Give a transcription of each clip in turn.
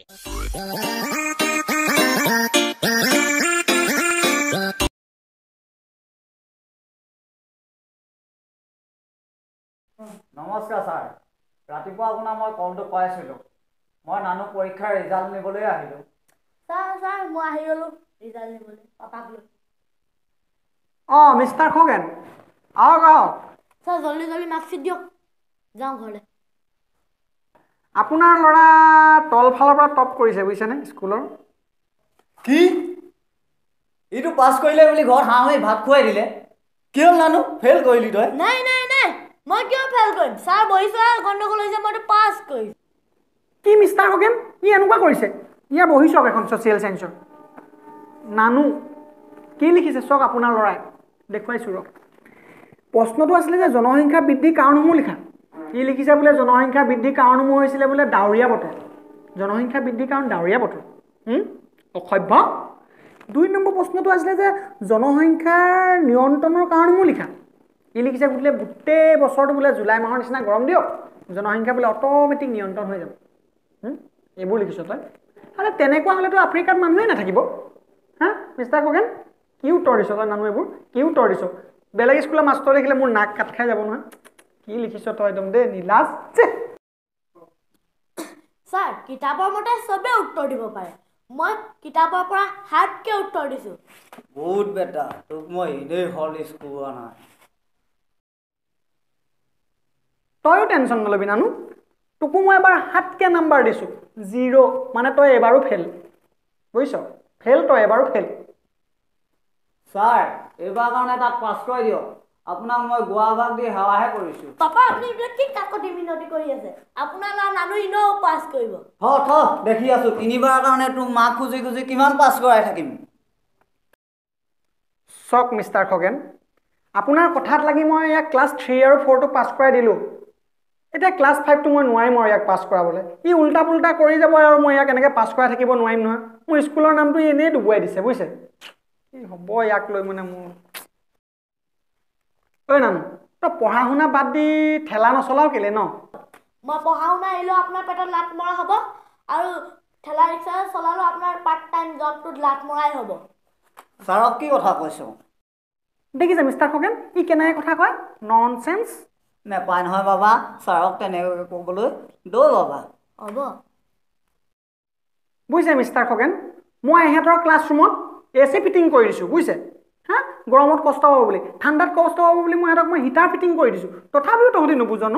নমস্কাৰ ছাৰ, ৰাতিপুৱা আপোনাৰ মই কলটো পাইছিলোঁ। মই নানু পৰীক্ষাৰ ৰিজাল্ট নিবলৈ আহিলোঁ। ছাৰ ছাৰ, মই আহি গ'লোঁ ৰিজাল্ট নিবলৈ পাপাক লৈ। অঁ মিষ্টাৰ খগেন, আহক আহক। ছাৰ জল্দি জল্দি মাৰ্কশ্বিট দিয়ক, যাওঁ ঘৰলৈ। আপোনাৰ ল'ৰা তলফালৰ পৰা টপ কৰিছে বুজিছেনে স্কুলৰ। কি এইটো পাছ কৰিলে বুলি ঘৰত হাঁহ মাৰি ভাত খুৱাই দিলে? কিয় নানু ফেইল কৰিলি তই? নাই নাই নাই, মই কিয় ফেইল কৰিম ছাৰ? বহিছোঁ গণ্ডগোল হৈছে, মইতো পাছ কৰিছোঁ। কি মিষ্টাৰ খগেন, ই এনেকুৱা কৰিছে? ইয়াৰ বহি চাওক এখন ছ'চিয়েল চায়েন্সৰ। নানু কি লিখিছে চাওক আপোনাৰ ল'ৰাই, দেখুৱাইছোঁ ৰহ। প্ৰশ্নটো আছিলে যে জনসংখ্যা বৃদ্ধিৰ কাৰণসমূহ লিখা। কি লিখিছে বোলে জনসংখ্যা বৃদ্ধিৰ কাৰণসমূহ হৈছিলে বোলে ডাৱৰীয়া বতৰ। জনসংখ্যা বৃদ্ধিৰ কাৰণ ডাৱৰীয়া বতৰ, অসভ্য। 2 নম্বৰ প্ৰশ্নটো আছিলে যে জনসংখ্যাৰ নিয়ন্ত্ৰণৰ কাৰণসমূহ লিখা। কি লিখিছে বোলে গোটেই বছৰটো বোলে জুলাই মাহৰ নিচিনা গৰম দিয়ক, জনসংখ্যা বোলে অট'মেটিক নিয়ন্ত্ৰণ হৈ যাব। এইবোৰ লিখিছ তই? আৰে তেনেকুৱা হ'লেতো আফ্ৰিকাত মানুহেই নাথাকিব। হা মিষ্টাৰ খগেন, কি উত্তৰ দিছ তই নানু? এইবোৰ কি উত্তৰ দিছ? বেলেগ স্কুলৰ মাষ্টৰ দেখিলে মোৰ নাক কাট খাই যাব নহয়। কি লিখিছ তই একদম দেই নীলাজ। ছাৰ কিতাপৰ মতে চবেই উত্তৰ দিব পাৰে, মই কিতাপৰ পৰা হাৰ্ডকৈ উত্তৰ দিছোঁ। বহুত বেটা, তোক মই এনেই হৰলিক্স কোৱা নাই। তয়ো টেনশ্যন নল'বি নানু, তোকো মই এবাৰ 7কে নাম্বাৰ দিছোঁ, 0, মানে তই এবাৰো ফেইল, বুজিছ? ফেইল তই এবাৰো ফেইল। ছাৰ এইবাৰ কাৰণে তাক পাছ কৰাই দিয়ক, আপোনাক মই গোৱা ভাগ দি সেৱাহে কৰিছোঁ। পাপা আপুনি এইবিলাক কি কাকতি মিনতি কৰি আছে? আপোনাৰ ল'ৰা নানু এনেও পাছ কৰিব। থ থ, দেখি আছোঁ তিনিবাৰৰ কাৰণে তোক মাক খুজি খুজি কিমান পাছ কৰাই থাকিম। চাওক মিষ্টাৰ খগেন, আপোনাৰ কথাত লাগি মই ইয়াক ক্লাছ 3 আৰু 4টো পাছ কৰাই দিলোঁ। এতিয়া ক্লাছ 5টো মই নোৱাৰিম আৰু ইয়াক পাছ কৰাবলৈ। ই উল্টা পুল্টা কৰি যাব আৰু মই ইয়াক এনেকৈ পাছ কৰাই থাকিব নোৱাৰিম নহয়। মোৰ স্কুলৰ নামটো এনেই ডুবুৱাই দিছে বুজিছে। কি হ'ব ইয়াক লৈ মানে মোৰ। ঐ নানু, তই পঢ়া শুনা বাদ দি ঠেলা নচলাও কেলে ন? মই পঢ়া শুনা এৰিলেও আপোনাৰ পেটত লাট মৰা হ'ব, আৰু ঠেলা ৰিক্সা চলালেও আপোনাৰ পাৰ্ট টাইম জবটোত লাট মৰাই হ'ব। ছাৰক কি কথা কৈছ? দেখিছে মিষ্টাৰ খগেন, ই কেনেকৈ কথা কয়? ননচেন্স। নেপায় নহয় বাবা ছাৰক তেনেকৈ ক'বলৈ, দৌ বাবা। হ'ব বুজিছে মিষ্টাৰ খগেন, মই ইহঁতৰ ক্লাছৰুমত এ চি ফিটিং কৰি দিছোঁ বুজিছে। হা, গৰমত কষ্ট পাব বুলি, ঠাণ্ডাত কষ্ট পাব বুলি মই ইহঁতক মই হিটাৰ ফিটিং কৰি দিছোঁ, তথাপিও তহঁতি নুবুজ ন?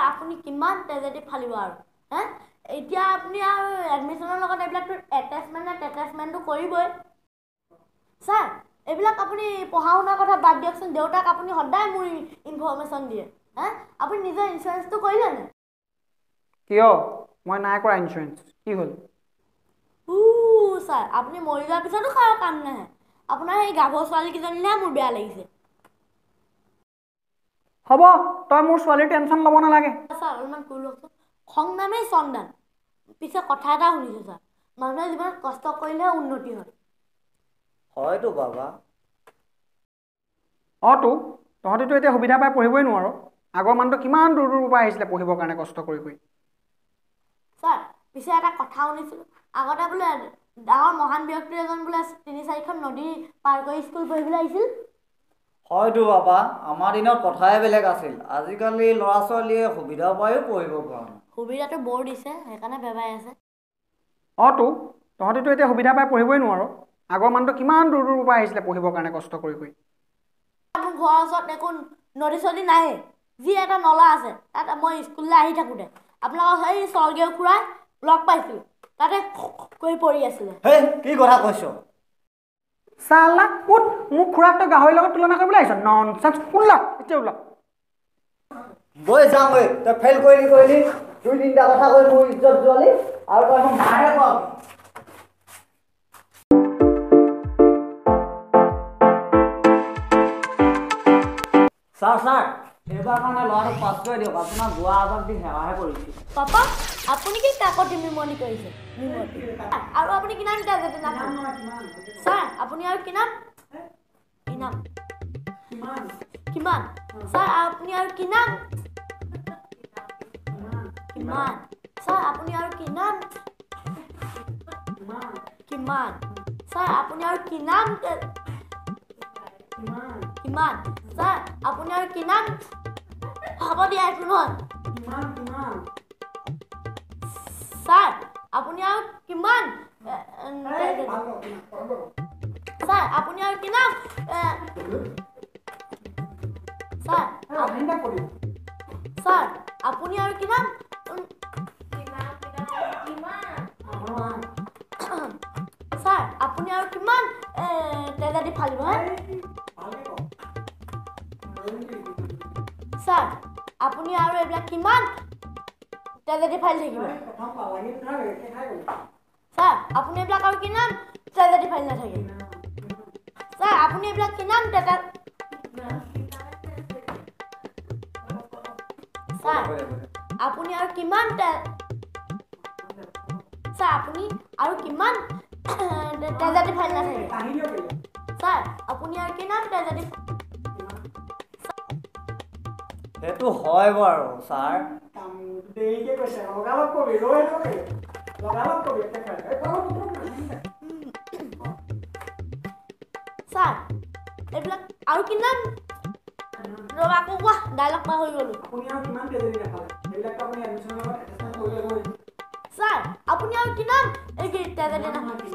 আপুনি কিমান ট্ৰেজেডি ফালিব আৰু হে? এতিয়া আপুনি আৰু এডমিশ্যনৰ লগত এইবিলাকতো এটেচমেণ্ট নে টেটেচমেণ্টটো কৰিবই। ছাৰ এইবিলাক আপুনি পঢ়া শুনাৰ কথা বাদ দিয়কচোন, দেউতাক আপুনি সদায় মোৰ ইনফৰ্মেশ্যন দিয়ে। হা, আপুনি নিজৰ ইঞ্চুৰেঞ্চটো কৰিলে নে? কিয়, মই নাই কৰা ইঞ্চুৰেঞ্চ। কি হ'ল? ছাৰ আপুনি মৰি যোৱাৰ পিছতো কাৰো কাম নাহে। আপোনাৰ সেই গাভৰু ছোৱালীকেইজনীলৈহে মোৰ বেয়া লাগিছে। হ'ব, তই মোৰ ছোৱালীৰ টেনশ্যন ল'ব নালাগে। ছাৰ অলপমান কুল হওকচোন, খং নামেই চন্দান। পিছে কথা এটা শুনিছোঁ ছাৰ, মানুহে জীৱনত কষ্ট কৰিলেহে উন্নতি হয়। হয়তো বাবা। অঁ তো, তহঁতিতো এতিয়া সুবিধা পাই পঢ়িবই নোৱাৰ। আগৰ মানুহটো কিমান দূৰ দূৰৰ পৰা আহিছিলে পঢ়িবৰ কাৰণে কষ্ট কৰি কৰি। ছাৰ পিছে এটা কথা শুনিছিলোঁ, আগতে বোলে ডাঙৰ মহান ব্যক্তি এজন বোলে 3-4খন নদী পাৰ কৰি স্কুল পঢ়িবলৈ আহিছিল। হয়তো বাবা, আমাৰ দিনত কথাই বেলেগ আছিল। আজিকালি ল'ৰা ছোৱালীয়ে সুবিধা পায়ো পঢ়িব পৰা নাই। সুবিধাটো বৰ দিছে, সেইকাৰণে বেমাৰ আছে। অঁ তো, তহঁতিতো এতিয়া সুবিধা পাই পঢ়িবই নোৱাৰ। আগৰ মানুহটো কিমান দূৰ দূৰৰ পৰা আহিছিলে পঢ়িবৰ কাৰণে কষ্ট কৰি কৰি। মোৰ ঘৰৰ ওচৰত একো নদী চদী নাই, যি এটা নলা আছে তাত মই স্কুললৈ আহি থাকোঁতে আপোনালোকৰ সেই স্বৰ্গীয় খুৰাই লগ পাইছিলোঁ, তাতে কৰি পৰি আছিলে। হেই কি কথা কৈছ? চালা উঠ, মোক খুৰাক তই গাহৰিৰ লগত তুলনা কৰিবলৈ আহিছ? ননচেন্স, ওলা এতিয়া ওলা। বৈ যাওঁ ঐ, তই ফেইল কৰিলি কৰিলি 2-3টা কথা কৈ মোৰ ইজ্জত যোৱালি, আৰু তই মোক মাৰহে খুৱাবি। ছাৰ ছাৰ, এইবাৰ কাৰণে ল'ৰাটোক পাছ কৰি দিয়ক, আপোনাক গোৱা আজাক দি সেৱাহে কৰিছোঁ। পাপা আপুনি কি কাকতি মিমনি কৰিছে? আৰু আপুনি কিমান ছাৰ, আপুনি আৰু কিমান কিমান কিমান ছাৰ, আপুনি আৰু কিমান কিমান ছাৰ, আপুনি আৰু কিমান। কিমান ছাৰ আপুনি আৰু কিমান কিমান ছাৰ আপুনি আৰু কিমান হ'ব দিয়া একো নহয় ছাৰ আপুনি আৰু কিমান ছাৰ আপুনি আৰু কিমান ছাৰ ছাৰ আপুনি আৰু কিমান ছাৰ আপুনি আৰু কিমান তেজেদি ফালিব হে ছাৰ আপুনি আৰু এইবিলাক কিমান তেজেদি ফালি থাকিব ছাৰ আপুনি এইবিলাক আৰু কিমান তেজেদি ফালি নাথাকে ছাৰ আপুনি এইবিলাক কিমান তেজা ছাৰ আপুনি আৰু কিমান ছাৰ আপুনি আৰু কিমান তেজেদি ফালি নাথাকে ছাৰ আপুনি আৰু কিমান তেজেদি সেইটো হয় বাৰু ছাৰ দেৰিকে কৈছে লগালগ কবি ৰৈ নকবি লগালগ কবি ছাৰ এইবিলাক আৰু কিমান ৰ'বা আকৌ কোৱা ডাইলগ পাৰ হৈ গ'লো আপুনি আৰু কিমান তেজেদি নাখালে এইবিলাকতো আপুনি এডমিশ্যনৰ লগত এটেচমেণ্ট কৰি ল'বই ছাৰ আপুনি আৰু কিমান এই কি তেজেদি নাখালে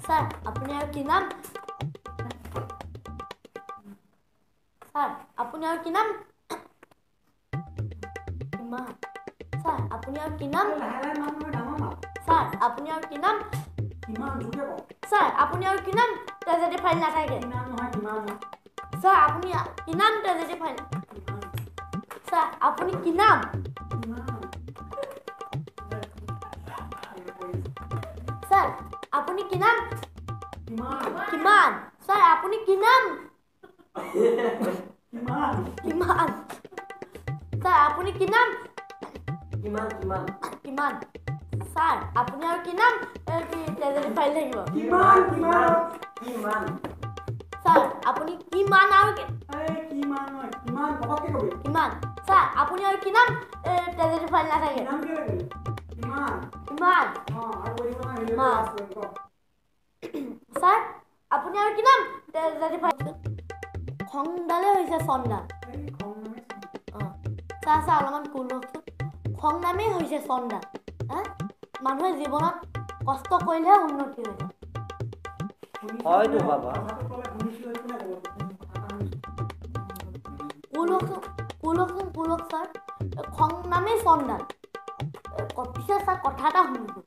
ছাৰ আপুনি আৰু কিমান ছাৰ আপুনি আৰু কিমান কিমান ছাৰ আপুনি আৰু কিমান ছাৰ আপুনি আৰু কিমান ছাৰ আপুনি আৰু কিমান ট্ৰেজেডি ফাইল নাথাকে ছাৰ আপুনি কিমান ট্ৰেজেডি ফাইল ছাৰ আপুনি কিমান ছাৰ আপুনি কিমান কিমান ছাৰ আপুনি কিমান কিমান ছাৰ আপুনি কিমান কিমান কিমান কিমান ছাৰ আপুনি আৰু কিমান ট্ৰেজেডি ফাইল থাকিব কিমান কিমান কিমান ছাৰ আপুনি কিমান আৰু কিমান কিমান পটককে কবি কিমান ছাৰ আপুনি আৰু কিমান ট্ৰেজেডি ফাইল নাথাকে কিমান কিমান ছাৰ আপুনি আৰু কিমান ট্ৰেজেডি ফাইল খংডালে হৈছে চন্দা অঁ ছাৰ ছাৰ অলপমান কুল হওকচোন খং নামেই হৈছে চন্দা হা মানুহে জীৱনত কষ্ট কৰিলেহে উন্নতি হৈ যায় হয়তো বাবা কুল হওকচোন কুল হওকচোন কুল হওক ছাৰ খং নামেই চন্দা পিছে ছাৰ কথা এটা শুনিছোঁ।